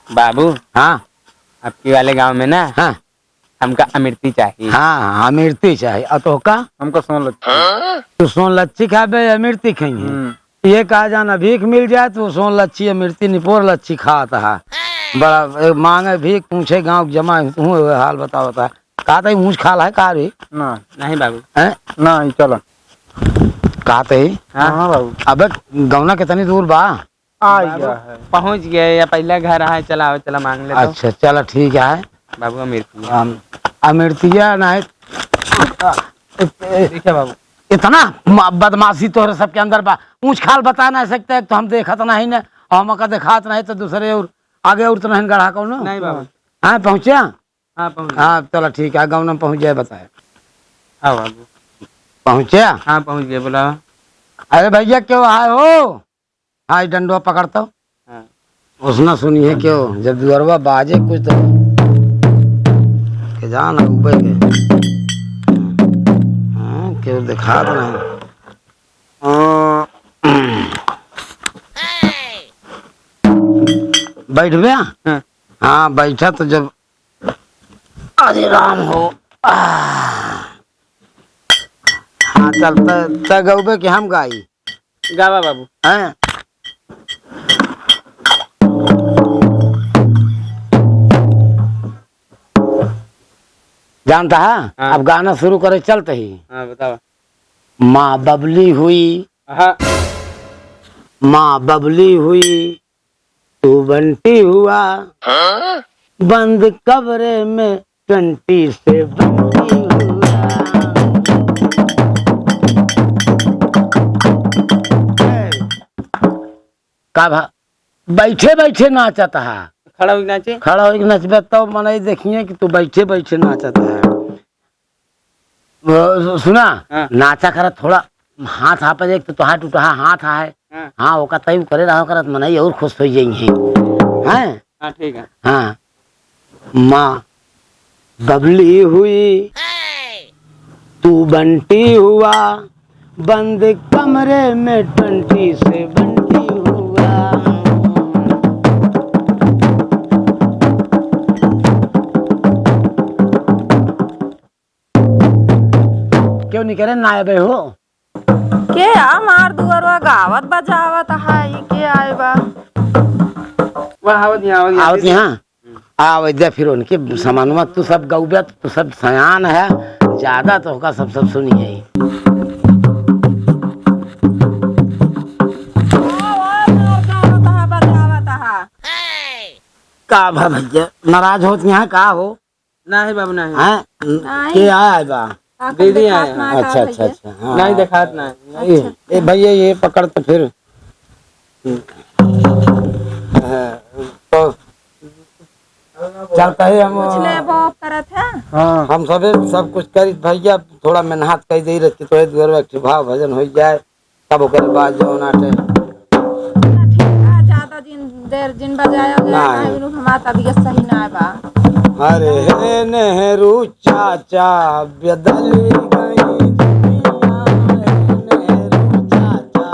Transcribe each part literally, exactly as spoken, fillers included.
बाबू, हाँ। आपकी वाले गाँव में ना, हाँ। हमका अमृति चाहिए। हाँ, अमृति चाहिए। और तोहका? हमका सोन लच्छी। तू सोन लच्छी खाबे, अमृति खइहे। हम्म। ये कहा जाना भीख मिल जाए तो सोन लच्छी, अमृति, निपोर लच्छी खात है। बड़ा, ए, मांगे भीख, पूछे गाँव के जमा, तू हाल बतावत है। कहत है ऊँच खाल है का रे? ना। नहीं बाबू। हैं? ना, ई चलो। कहत है? हाँ। हाँ बाबू। अबे गौना कितनी दूर बा? आ बाबू, गया है। पहुँच गए, या पहला घर आए, चला आओ, चला मांग ले तो। अच्छा, चला ठीक है। बाबू, अमृतिया। हम, अमृतिया ना है। ए, ए, ठीक है बाबू। इतना म-, बदमाशी तोहरे सबके अंदर बा। ऊँच खाल बता ना सकते, एक तो हम देखत नहीं ना, और हमका देखात नहीं तो दूसरे और आगे और तो नहीं गढ़ा कौनो। नहीं बाबू। हाँ, पहुँचे? हाँ, पहुँच गए। हाँ, चला ठीक है, गौना में पहुँच जाए, बताए। हाँ बाबू। पहुँचे? हाँ, पहुँच गए, बोला। अरे भैया, क्यों आए हो? हाँ, ई डंडवा पकड़ तो। हाँ। उसना सुनी है क्यों? जब दुअरवा बाजे कुछ तो के जान उबे के। हाँ, क्यों दिखात नहीं। हाँ। बैठ बे? हाँ। हाँ, बैठा तो जब, अरे राम हो। आह। हाँ, चल, त, त गउबे कि हम गाई? गावा बाबू। हैं? जानता है? हाँ। अब गाना शुरू करे चलते ही। हाँ, बतावा। माँ बबली हुई। हाँ। माँ बबली हुई, तू बंटी हुआ। हाँ? बंद कमरे में ट्वेंटी से बंटी हुआ। का भा, बैठे बैठे नाचत हा। खड़ा होके नाचे? खड़ा होके नाचबे तब मनई देखिए कि तू बैठे बैठे नाचत हा। वो सु-, सुना, हाँ। नाचा करत थोड़ा हाथ, हाथ पर एक तो तोहार टूटहा हाथ है। हाँ। हाँ, ओका तय करे रहो करत मनई और खुश हो जाई है। हैं? हाँ, ठीक है। हाँ। माँ बबली हुई, तू बंटी हुआ, बंद कमरे में ट्वेंटी से बंटी हुआ। क्यों निकरे ना आवे हो? के आ मार दुअरवा गावत बजावत है, ई के आए बा? वह आवत यहाँ, आवत यहाँ। आवत यहाँ? हम्म। आवे दे फिर उनके सामानवा, तू सब गउबे, तू सब सयान है, ज्यादा तो होगा सब, सब सुनिए। ओ, ओ, मार गावत है, बजावत है। का भा भैया, नाराज होत यहाँ का हो? नाही बाबू, नाही। हैं? नाही। के आया है बा? का दीदी देखात आया है। ना का अच्छा, अच्छा, भैया? अच्छा, हाँ। नाही देखात नाही। ए, अच्छा। ए भैया, ये पकड़ तो फिर। हाँ, तो चलता है हम। कुछ ले वो करत है? हाँ। हम सबे सब कुछ करी भैया, थोड़ा मेहनत कर दे रहती तो ये दुअर में भाव भजन हो जाए। तब ओकरे बाद जौन आटे। ठीक है, ज्यादा जिन, देर जिन बजाया गया, नहीं। ना बिनु हमार तबीयत सही ना बा। अरे हे नेहरू चाचा, बदली गई दुनिया, हे नेहरू चाचा,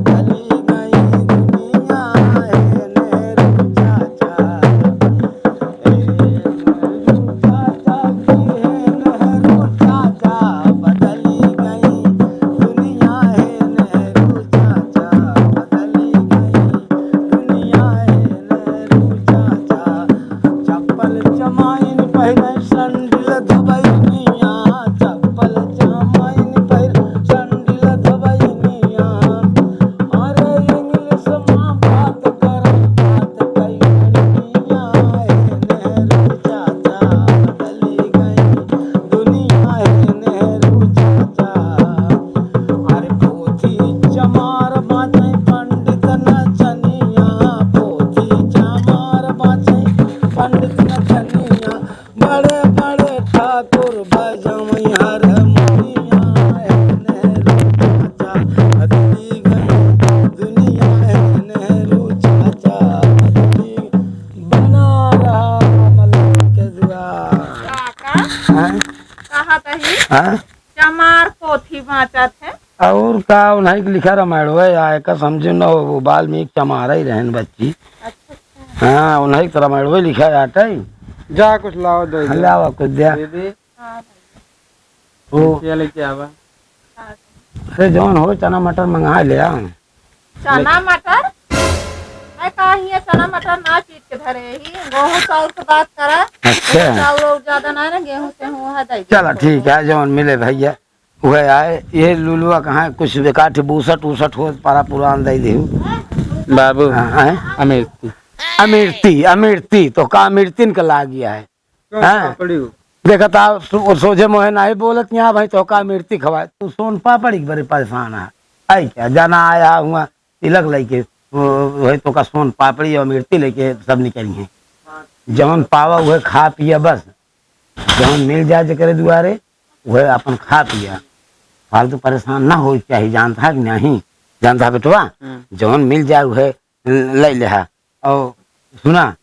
बदली गई दुनिया, हे नेहरू चाचा। चप्पल चमाइन पहिरे, सैंडल धोबइनिया, चप्पल चमाइन पहिरे, सैंडल धोबइनिया। अरे इंग्लिश में बात कर, बात कई दुनिया, हे नेहरू चाचा, बदली गई दुनिया, हे नेहरू चाचा। अरे पोथी चमार बाँचै पंडित नचनिया, पोथी चमार बाँचै पंडित नचनिया। बड़े बड़े ठाकुर बजावै हारमोनिया, हे नेहरू चाचा, बदली गई दुनिया, हे नेहरू चाचा, बदली। बना रहा कमल के दुआ। काका, हैं? कहा तही? हैं? चमार पोथी बाँचत है। और का, उन्हीं के लिखा रामायण है, आय का समझे न हो, वो वाल्मीकि चमारा ही रहन बच्ची। अच्छा, अच्छा। हाँ, उन्हीं के तो रामायण वही लिखा जाता है। जा कुछ लावा दे दे। लावा कुछ द्या। दे दे। हाँ। ओ। क्या लेके आवा? अरे जौन हो, चना मटर मंगा ल्या। चना मटर? मैं कहा हियाँ चना मटर ना पीट के धरे ही, गेहूँ चाउर के बात करा। अच्छा। चाउर और ज्यादा ना है ना, गेहूँ से हुआ है, दे दे। चला ठीक है, जौन मिले भैया। वह आए, ये लुलुआ कहाँ है? कुछ बेकार ठे बूसट उसट हो, पारा पुरान दे देहु। बाबू, हाँ, हैं? अमेरती। अमेरती, अमेरती, तो का अमेरतीन का लाग गया है? सोन हाँ? पापड़ी हो। देखा था, सो-, सोझे मोहे नाही बोलत, यहाँ भाई तो का अमेरती खवाए। तू सोन पापड़ी के बड़े परेशान है। आई क्या? जाना आया हुआ, तिलक लेके, वो, वही तो का सोन पापड़ी और अमेरती लेके सब निकली हैं। जौन पावा वह खा पिया बस। जौन मिल जाए जेकरे दुआरे, वह अपन खा पिया, फालतू परेशान ना हो चाहिए, जानता है कि नहीं? जानता है बेटवा, हम्म। जौन मिल जाए वह ले ले हा। और सुना,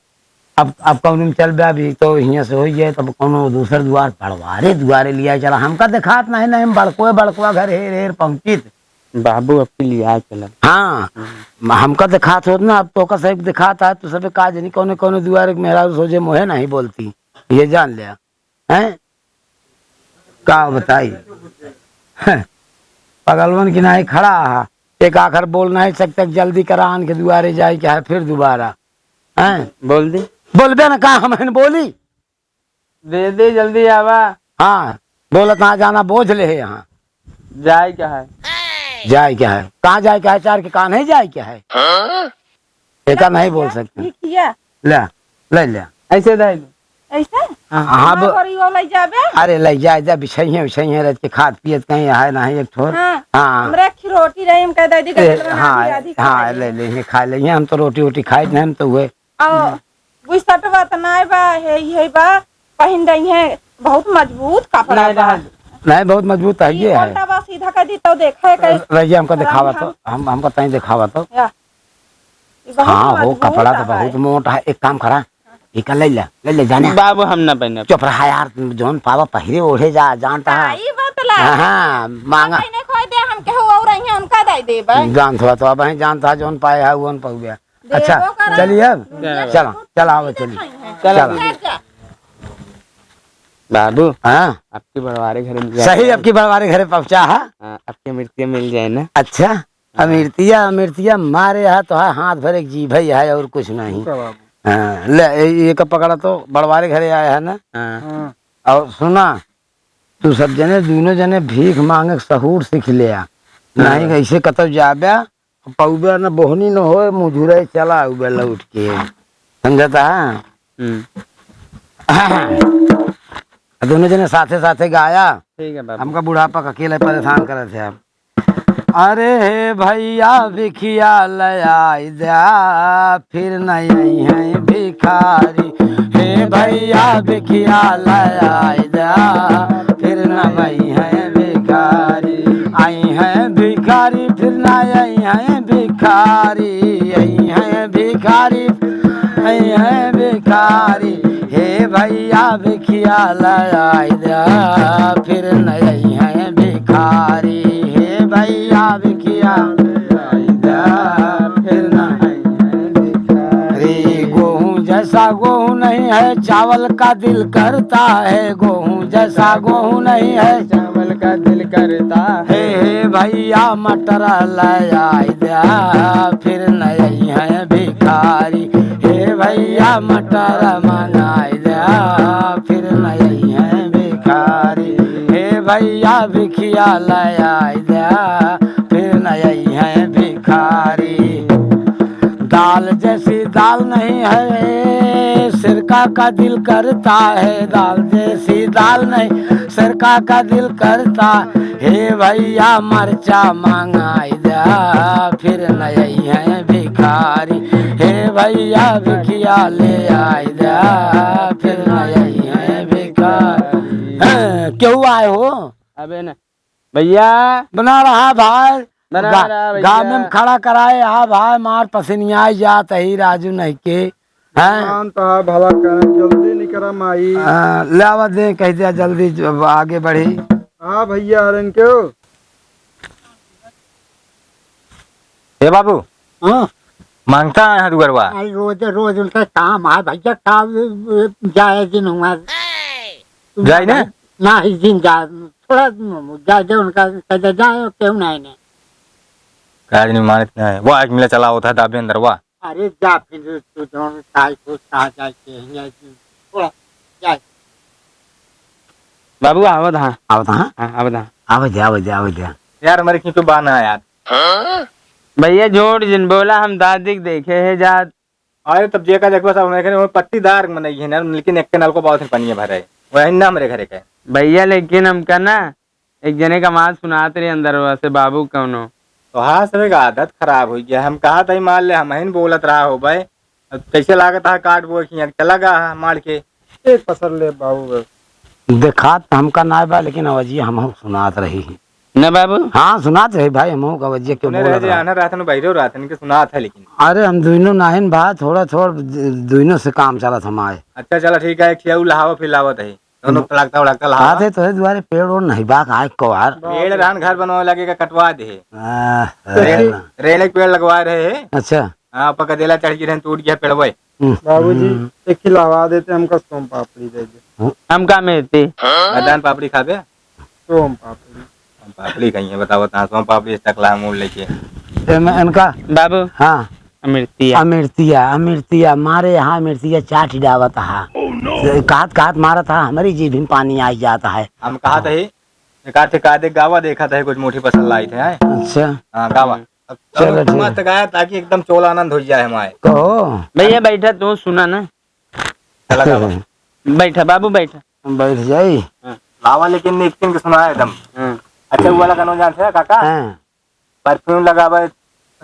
अब, अब कौनो में चल बे, अभी तो हियाँ से होई है, तब कौनो दूसर दुआर, बड़वारे दुआरे लिया चला। हमका देखात नहीं, नहीं, हम बड़कोए बड़कोआ घर हेर हेर पहुँचित। बाबू, अब की लिया चला। हाँ, हम्म। हमका देखात होत ना, अब तो का सब देखात है, तो सब का जनी कौनो कौनो दुआरे मेहरारू सोझे मोहे नहीं बोलती, ये जान लिया। हैं? का बताई? हैं? पगलवन की नाई खड़ा हा, एक आखर बोल नहीं सकते, जल्दी करा, आन के दुआरे जाए के है फिर दोबारा। हैं? बोल दे। बोलबे ना का, हम हन बोली? दे दे, जल्दी आवा। हाँ, बोलत ना जाना, बोझ ले है यहाँ। जाए क्या है? जाए क्या है? कहाँ जाए क्या है? चार के कान है, जाए क्या है? हाँ? एका नहीं बोल सकते। भिखिया। ले, ले, ले। ऐसे दे दे। ऐसे? हाँ, हाँ, हाँ, बो-, गोरी वो ले जाबे। अरे, ले जा, जा, बिछइहे, उछइहे, रह के खात पियत कहीं है नहीं एक ठोर। हाँ, हाँ। हमरा एक रोटी रही, हम कह दे दी, ए, गजल बना हाँ, दी, आधी खा हाँ, ले। ले, ले, ये खा ले, ये हम तो रोटी, वोटी खाइत नहीं, हम तो हुए। और बुसटवा त नाय बा, हे, हे बा, पहिन रही है, बहुत मजबूत कपड़ा नहीं, बा। नहीं। नहीं, बहुत मजबूत है, ई ये है। उल्टा बा, सीधा कर दी, तो देखा है, कहीं रहिए, हमको दिखावा तो, हम, हमको तहीं दिखावा तो। या। ई बहुत हाँ, हो, मजबूत कपड़ा तो है। बहुत मोटा है। एक काम करा, इका ले ले, ले ले, जाने। बाबू, हम ना पहनब। चुप रहा यार, जौन पावा पहिरे ओढ़े जा, जानता है। हाँ, ई बात ला। हाँ, हाँ, मांगा। पहने खोई दे, हम केहू और रही हैं, उनका दे देबे। जानत हुआ तो अब हैं, जानता है, जौन पाए है, वो न पाउबे। देबो अच्छा, करा। चलिए अब। क्या बात? चलो, चल, आओ, चलिए। चलो। चल जा। बाबू, हाँ? आपके बड़वारे घरे मिल जाए। सही, आपकी बड़वारे घरे पहुँचा है। हाँ, आपके मिर्तिया मिल जाए ना। अच्छा। अमिरतिया, अमिरतिया मारे है तो है, हाथ भर एक जीभ है और कुछ नहीं। हाँ, ले, ये, ये का पकड़ा तो बड़वारे घरे आया है ना। हाँ। हाँ। और सुना, तू सब जने, दोनों जने भीख मांगे के सहूर सीख ले आ। हाँ। नहीं, ऐसे कतौ जाबे, पौबे न बोहनी न होए, मुझुरे चला आउबे लौट के। समझता है? हम्म। दोनों जने साथे साथे गाया। ठीक है बाबा। हमका बुढ़ापा का अकेले परेशान करत है आप। अरे हे भैया भिखिया ले आई द्या, फिर नहीं आई हैं भिखारी। हे भैया भिखिया ले आई द्या, फिर न आई हैं भिखारी। आई हैं भिखारी, फिर न आई हैं भिखारी। आई हैं भिखारी, आई हैं भिखारी। हे भैया भिखिया ले आई द्या, फिर न आई हैं भिखारी। हे भैया भिखिया ले आई द्या, फिर न आई हैं भिखारी। अरे गेहूं जैसा गेहूं नहीं है, चावल का दिल करता है। गेहूं जैसा गेहूं नहीं है, चावल का दिल करता है। हे भैया मटर ले आई द्या, फिर न आई हैं भिखारी। हे भैया मटर मंगाई द्या, फिर न आई हैं भिखारी। हे भैया भिखिया ले आई द्या, फिर न आई हैं भिखारी। दाल जैसी दाल नहीं है, सिरका का दिल करता है। दाल जैसी दाल नहीं, सिरका का दिल करता। हे भैया मरचा मंगाई द्या, फिर न आई हैं भिखारी। हे भैया भिखिया ले आई द्या, फिर न आई हैं भिखारी। हैं, केहू आए हो? अबे न। भैया। बना रहा भाई। बना गा-, रहा भैया। गाँव में खड़ा कराए, हाँ भाई, मार पसनिया जात ही राजू नहीं के। हैं? भगवान तो भला करे, जल्दी निकरा माई। हाँ, ले आवा दे, कह दिया जल्दी, जब आगे बढ़ी। हाँ भैया, अरे इनके हो। ए बाबू। हाँ। मांगता है दुगरवा। अरे रोज, रोज उनका काम है भैया, का, अ, जाए दिन हुआ। जाए ना? ना ही दिन जा, थोड़ा दिन हो, जा दे उनका, कह दे, जाए, क्यों नहीं ने? का दिन मानत ना है। वो आज मिला चला होता है दाबे अंदर, वाह। अरे जा फिर तू जौन काई को कहा जाए के है, या थोड़ा जाए। बाबू, आवत हाँ। आवत हाँ? हाँ, आवत हाँ। आवत जा, आवत जा, आवत जा। यार, हमारे खींचो बा ना यार। भैया, झूठ जिन बोला, हम दादी के देखे है जात। अरे, तब जेका देखबा सब हमरे घरे, वो पट्टीदार मनई है ना, लेकिन एक कैनाल को बहुत पनिया भरा है। वही ना हमरे घरे का है। भैया, लेकिन हमका ना, एक जने का आवाज सुनात रही अंदरवा से, बाबू कौनो। तो हाँ, सब एक आदत खराब हो गया। हम कहा था, मान ले, हम ही बोलत रहा हो भाई। अब कैसे लागत है, काट बोए खिया चला गया है मार के। एक पसर ले बाबू बस। देखात हमका ना बा, लेकिन आवाजिया हमहू सुनात रही। ना बाबू? हाँ, सुनात रही भाई, हमहू का आवाजिया क्यों सुने बोलत रहे जे रहा? आन्हर रहत न बहिरो रहत, इनके सुनात है लेकिन। अरे, हम दुइनो नाहिन बा, थोड़ा थोड़ दु-, दुइनो से काम चलत हमारे। अच्छा, चला ठीक है, एक खियाऊ लहावा फिर लावत है। दोनों हम्म। पलकता उलकता लहावा। आते तोहे दुआरे पेड़ ओड़ नहीं बा, का एक कवार। पेड़ रहन घर बनवावे लगे का कटवा दे। आह, रेल, आह। रेल के पेड़ लगवा रहे हैं। अच्छा। हाँ, पका देला चढ़ के रहन, टूट गया पेड़वे। हम्म। बाबूजी, हम्म। एक खिलावा देते, हमका सोम पापड़ी दे दे। हम्म। हमका मेथी। बादाम पापड़ी खाबे? सोम पापड़ी। सोम पापड़ी कहीं है, बताओ, तहाँ सोम पापड़ी टकला मुंह लेके। ए, मैं इनका बाबू। हाँ। अमृतिया। अमृतिया, अमृतिया, मारे यहाँ अमृतिया चाट डावत हा। Oh, no। कहत, कहत मारत हा, हमारी जीभ में पानी आ जाता है। हम कहा थे, एक आध का दे गावा देखा था, कुछ मोटी पसंद लाई थे, हैं? अच्छा। हाँ, गावा। अब चलो, चलो, ठीक। मस्त गाया, ताकि एकदम चोला आनंद हो जाए हमारे। कहो। भैया, बैठा, तू सुना ना। चला गावा। बैठा, बाबू, बैठा। बैठ जाई। हाँ। लावा, लेकिन निक किन के सुनाए एकदम। हाँ। अच्छा, वो वाला गाना जानते हैं, काका? हाँ। परफ्यूम लगावे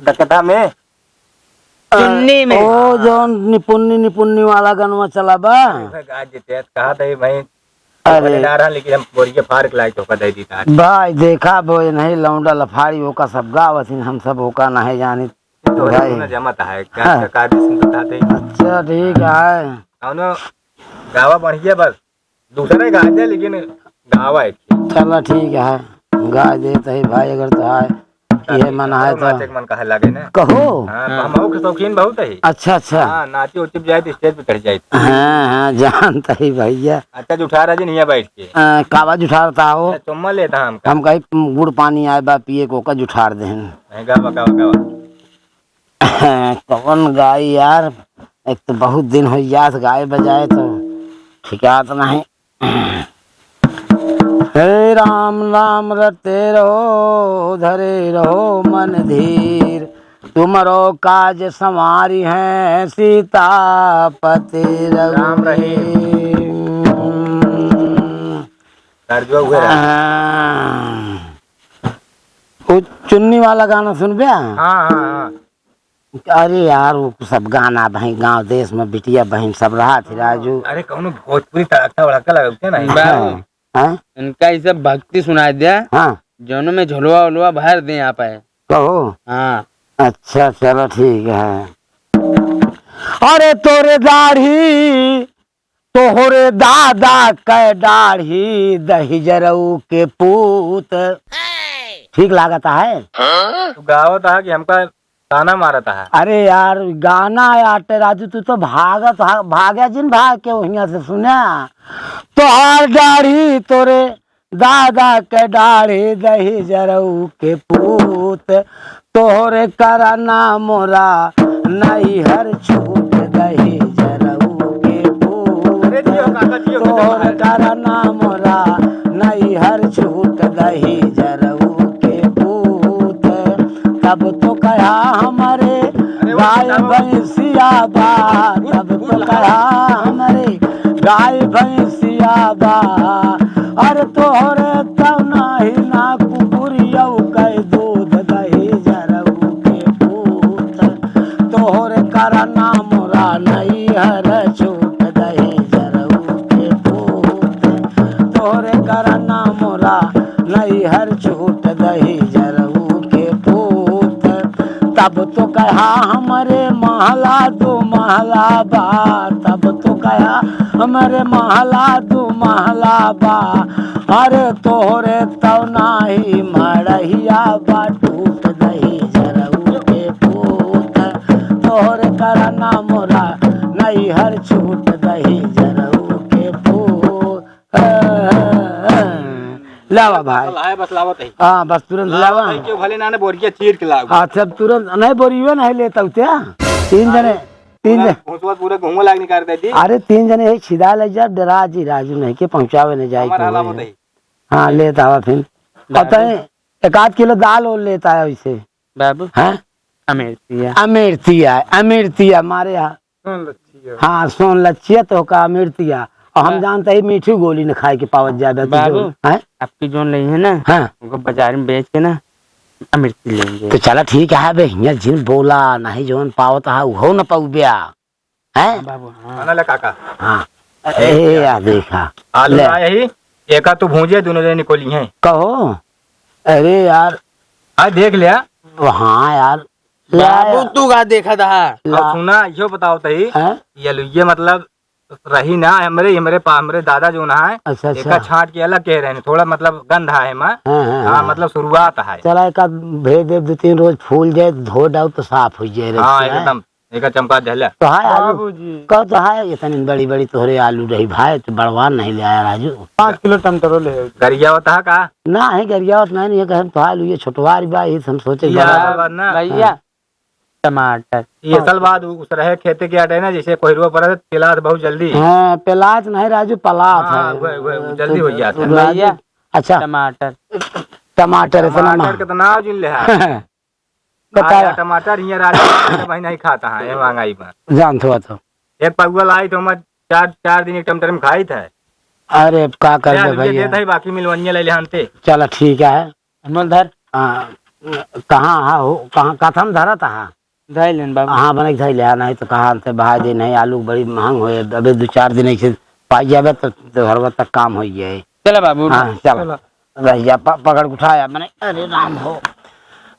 डकटा में। चुन्नी में। ओ, जौन निपुन्नी, निपुन्नी वाला गनवा चला बा। अरे, भाई, आज जिते कहा था, भाई, अरे। बोले ना रहा, लेकिन हम बोरिए फाड़ के लाए, धोखा दे दी था। भाई, देखा बो, ये नहीं लौंडा लफाड़ी, ओका सब गावत हिन, हम सब ओका नहीं जानित। ये तो भाई। ना जमत है, क्या, हाँ। क्या कायदे से बताते हैं। अच्छा, ठीक है। कौनो गावा बढ़िया बस। दूसरे गा दे, लेकिन गावा एक। चला ठीक है, गा देत है भाई, अगर तो है, ये मन है तो। नाचे के मन कहे लागे ना। कहो। हाँ, हाँ। हम के शौकीन बहुत है। अच्छा, अच्छा। हाँ, नाचे उचे जाए तो stage पे चढ़ जाए। हाँ, हाँ, जानत है भैया। अच्छा, जुठारा जी नहीं है बैठ के। आ, कावा जुठारता हो? अच्छा, चुम्मा लेता हम का। हम कही गुड़ पानी आए बा पिए को का जुठार देहन। नहीं, गावा, गावा, गावा। कौन गाई यार, एक तो बहुत दिन हो जात गाए बजाए तो ठिकात नहीं। हे राम नाम रटते रहो, धरे रहो मन धीर, तुमरो काज संवारी है सीतापति राम रहीम। रघुवीर। कर जो हुए रहे। हाँ। वो चुन्नी वाला गाना सुनबे? हाँ, हाँ, हाँ। अरे यार, वो सब गाना भाई गाँव देश में बिटिया बहन सब रहा थी राजू। अरे, कौनो भोजपुरी तड़कता भड़कता लगते ना। बाबू, हाँ? हाँ? इनका ये सब भक्ति सुनाई दे। हाँ। जौनों में झोलवा उलवा भर दे आप है। कहो। हाँ। अच्छा, चलो ठीक है। अरे तोरे दाढ़ी तोहरे दादा कै डाढ़ी दहिजरऊ के पूत। ठीक लागत है? तू गावत है कि हमका ताना मारत है? अरे यार, गाना आटे राजू, तू तो भागत है, भाग्या जिन भाग के वहिया से सुना। तोहार डाढ़ी तोरे दादा के डाढ़ी दहिजरऊ के पूत, तोहरे करना मोरा नैहर छूट दहिजरऊ के पूत। अरे जियो काका, जियो, तोहरे करना मोरा नैहर छूट दहिजरऊ के पूत। तब तो कहा हमरे अरे वाह, गाय बताओ। भैंसिया बा, तब तो कहा हमरे गाय भैंसिया बा। अरे तोहरे तब नाही ना कुकुरियौ कै दूध दहिजरऊ के पूत। तोहरे करना मोरा नैहर छूट दहिजरऊ के पूत। तोहरे करना मोरा नैहर छूट दहिजरऊ के पूत। तब तो कहा हमरे महला दो महला बा, तब तो कहा हमरे महला दो महला बा। अरे तोहरे तौ नाही मड़हिया बा, टूट दहिजरऊ के पूत। तोहरे करना मोरा नैहर छूट दही जरऊ के फूल। लावा भाई। लाया बस लावत है। हाँ, बस तुरंत लावा लावा। भाई, क्यों भले ना ने बोरिया चीर के लाओ। हाँ, सब तुरंत, नहीं बोरियो नहीं लेता हूँ त्या। तीन जने, तीन पूरा जने। भूसवा पूरा गहुआ लाग निकाल दे दी। अरे तीन जने यही छिदा ले जा, डरा जी राजू नहीं के पहुँचावे नहीं जाए हमारा तो लावा वही। दही। हाँ, लेता आवा फिर। बाबू। और तय एक आध किलो दाल और लेता है वैसे। बाबू। हाँ? अमेरतिया। अमेरतिया, अमेरतिया मारे यहाँ। सोन लच्छिया। हाँ, सोन लच्छिया तो का अमेरतिया। और हम हाँ। जानते ही मीठी गोली न खाए के पावत जाबे तो बाबू, जो, हैं? आपकी जोन लइहे ना, हाँ। उनको बाजार में बेच के ना अमेरती लेंगे। तो चला ठीक है बे, हियाँ जिन बोला, नहीं जोन पावत है, उहो न पाउब्या। हैं? हाँ बाबू, हाँ। खाना ले काका। हाँ। ए, या देखा। आलू ले। लाए ही, एका तू भूंजे, दोनों जने निकोली हैं। कहो। अरे यार। हाँ, देख लिया। हाँ यार। बाबू, तू का देखत हा? ला। अब सुना, यो बताओ तही, हैं? ये लो, ये मतलब रही ना, हमरे, हमरे पा-, हमरे दादा जो ना है, अच्छा, अच्छा। एका छांट के अलग कह रहे हैं, थोड़ा मतलब गंध है एमा। हाँ, हाँ, हाँ, हाँ। मतलब शुरुआत है। चला, एक आध भेज दे, दो तीन रोज फूल जाए, धो डाउ तो साफ हो जाए, हाँ, रस्सी, हैं? एकदम, एका चमका देहला। तो हाय आलू, बाबूजी। कहो तो हाय, इतनी बड़ी बड़ी तोहरे आलू रही भाई, तो बड़वार नहीं ले आया राजू। पाँच किलो टमाटरो ले आओ। गरियावत हा का? ना है, गरियावत नहीं, नहीं है, कहम तो आलू ये छोटवार बा, ये हम सोचे ये बड़ा। आलू बा ना? भैया, हाँ। टमाटर। ये असल बात, उ-, उस रहे खेते के आटे ना, जैसे कोहरुआ पर है, पेलात बहुत जल्दी। हाँ, पेलात नहीं राजू, पलात हाँ, है। वह, वह, वह जल्दी हो जाता है। भैया, अच्छा। टमाटर। टमाटर इतना टमाटर महंगा। कितना जिन ले है? बताया। हाँ, टमाटर हियाँ राजू भाई नहीं खाता है, ये महंगाई पर। जानत हुआ तो। एक पौवा लाई तो हम चार, चार दिन एक टमाटर में खाई था। अरे, अब का कर ले दे आलू ये भैया? देता ही, बाकी मिलवनिया ले ले हनते। चला, ठीक है। अनमोल धर। हाँ, कहाँ हा हो, कहाँ कथम धरत हा? धर लेन बाबू। हाँ, बने धर ले, नहीं तो कहाँ से भाई दे नहीं, आलू बड़ी महंग होए, अबे दो चार दिन ऐसे पाई जाबे तो, तो हर वक्त काम हो जाए। चला बाबू। हाँ, चला। चला। रह जा, प-, पकड़ के उठाया, मने, अरे राम हो,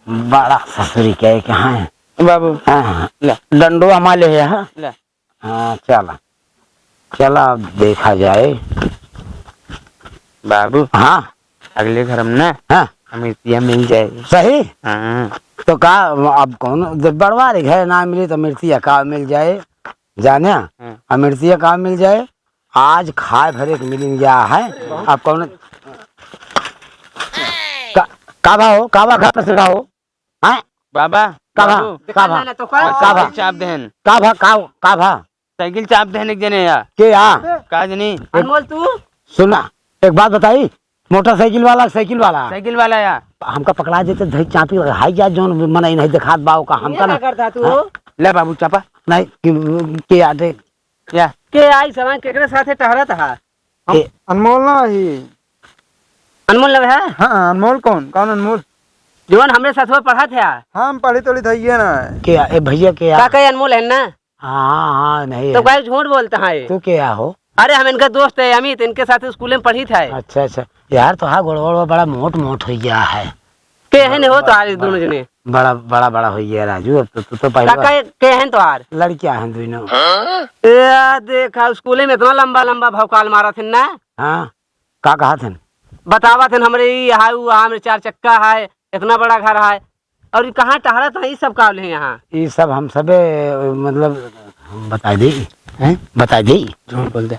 बड़ा ससुरी के, के हाँ। बाबू। हाँ, हाँ। ले। डंडो हमारे है, हाँ। ले। हाँ, चला। चला, अब देखा जाए। बाबू। हाँ। अगले घर में ना हाँ। अमेरतिया मिल जाए। सही? हाँ। तो का, अब कौन, जब बड़वारी घर ना मिली तो अमेरतिया का मिल जाए? जाने? हाँ। अमेरतिया का मिल जाए? आज खाए भरे के मिलिन गया है। अब कौन, का, का भा हो? का भा घर से का हो? हैं? बाबा, का भा? बाबू। का भा? ना, ना, तो का? का भा? साइकिल चाप देहन। का भा? का, का भा? साइकिल चाप देहन एक जने या। के या? का जनी? अनमोल तू? सुना, एक बात बताई, मोटरसाइकिल वाला, साइकिल वाला। साइकिल वाला या। हमका पकड़ा देते, धई चापी हाई जा, जौन मनई नहीं देखात बा, ओका हमका ये ना। का करता तू? हाँ? ले बाबू, चापा। नहीं, कि, के या दे। या। के आई सामान केकरे साथे टहरत हा? हम ए- अनमोल ना ही। अनमोल ना है? हाँ, अनमोल कौन? कौन अनमोल? जौन हमरे साथ में पढ़त है। हाँ, हम पढ़ी तोड़ी था ये ना है। के या? ए भैया के या? का कहे अनमोल है ना? हाँ, हाँ, नहीं तो है। काहे झूठ बोलता है? तू के या हो? अरे, हम इनका दोस्त है अमित, इनके साथ स्कूल में पढ़ी था। अच्छा, अच्छा। यार, तो हाँ, गोड़, गोड़ बड़ा मोट, मोट हो गया है। के है नहीं हो तो आज दोनों जने? बड़ा, बड़ा, बड़ा हो गया राजू, अब तो, तू तो पहले काका, ये के हैं तोहार? लड़कियां हैं दोनों। ए, देखा, स्कूले में इतना लंबा, लंबा भौकाल मारा थे ना। हाँ, का कहा थे? बतावा थे, हमरे ई हाय, ऊ हाय, हमरे चार चक्का है, इतना बड़ा घर है, और ई कहाँ टहरत है, ई सब का ले यहाँ? ई सब हम सबे, मतलब, बता दे, हैं? बता दे। झूठ बोल दे।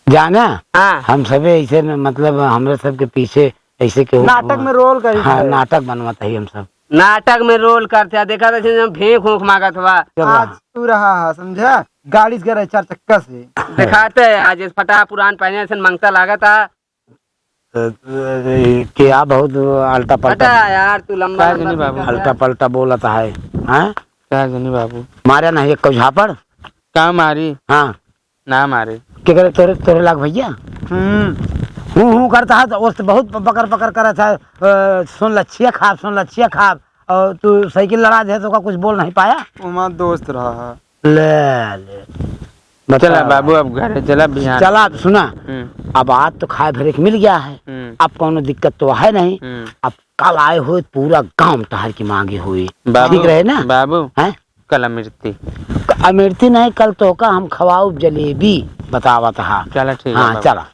जाना? हाँ। हम सबे ऐसे न, मतलब, हमरे सबके पीछे ऐसे केहू नाटक में रोल करी हाँ, थे। नाटक बनवत है हम सब। नाटक में रोल करते हैं, देखा था जैसे भेंक होंक मांगत हुआ। चल आज रहा। तू रहा है, समझा? गाड़ी से गए रहे चार चक्का से। दिखाते हैं आज, इस फटा पुरान पहने से मांगता लागत है। तो, तो, के आ बहुत अल्टा पल्टा। हटा यार, तू लंबा का लंबा जनी बाबू? बोलता है। अल्टा पल्टा बोलत है, हाँ? का जनी बाबू? मारे नहीं एक झापड़। का मारी? हाँ। ना मारे। के करे तोरे, तोरे लाग भैया? हम्म। हूँ, हूँ करता है तो ओस्त बहुत बकर, बकर करत है, अ, सुन लच्छिया खाब, सुन लच्छिया खाब। और तू साइकिल लड़ा दे तो का कुछ बोल नहीं पाया? वो हमारा दोस्त रहा है। ले, ले। बता चला रहा बाबू, है। अब घरे चला, बिहान। चला, अब सुना। हम्म। अब आज तो खाए भरे के मिल गया है। हम्म। अब कौनो दिक्कत तो है नहीं। हम्म। अब कल आए हुए पूरा गांव टहर के मांगे हुए। बाबू, ठीक रहे ना? बाबू, हैं? कल अमृति। क-, अमृति नहीं, कल तो का हम खवाऊ जलेबी बतावत हा। चला, ठीक है हाँ, बाबू। चला।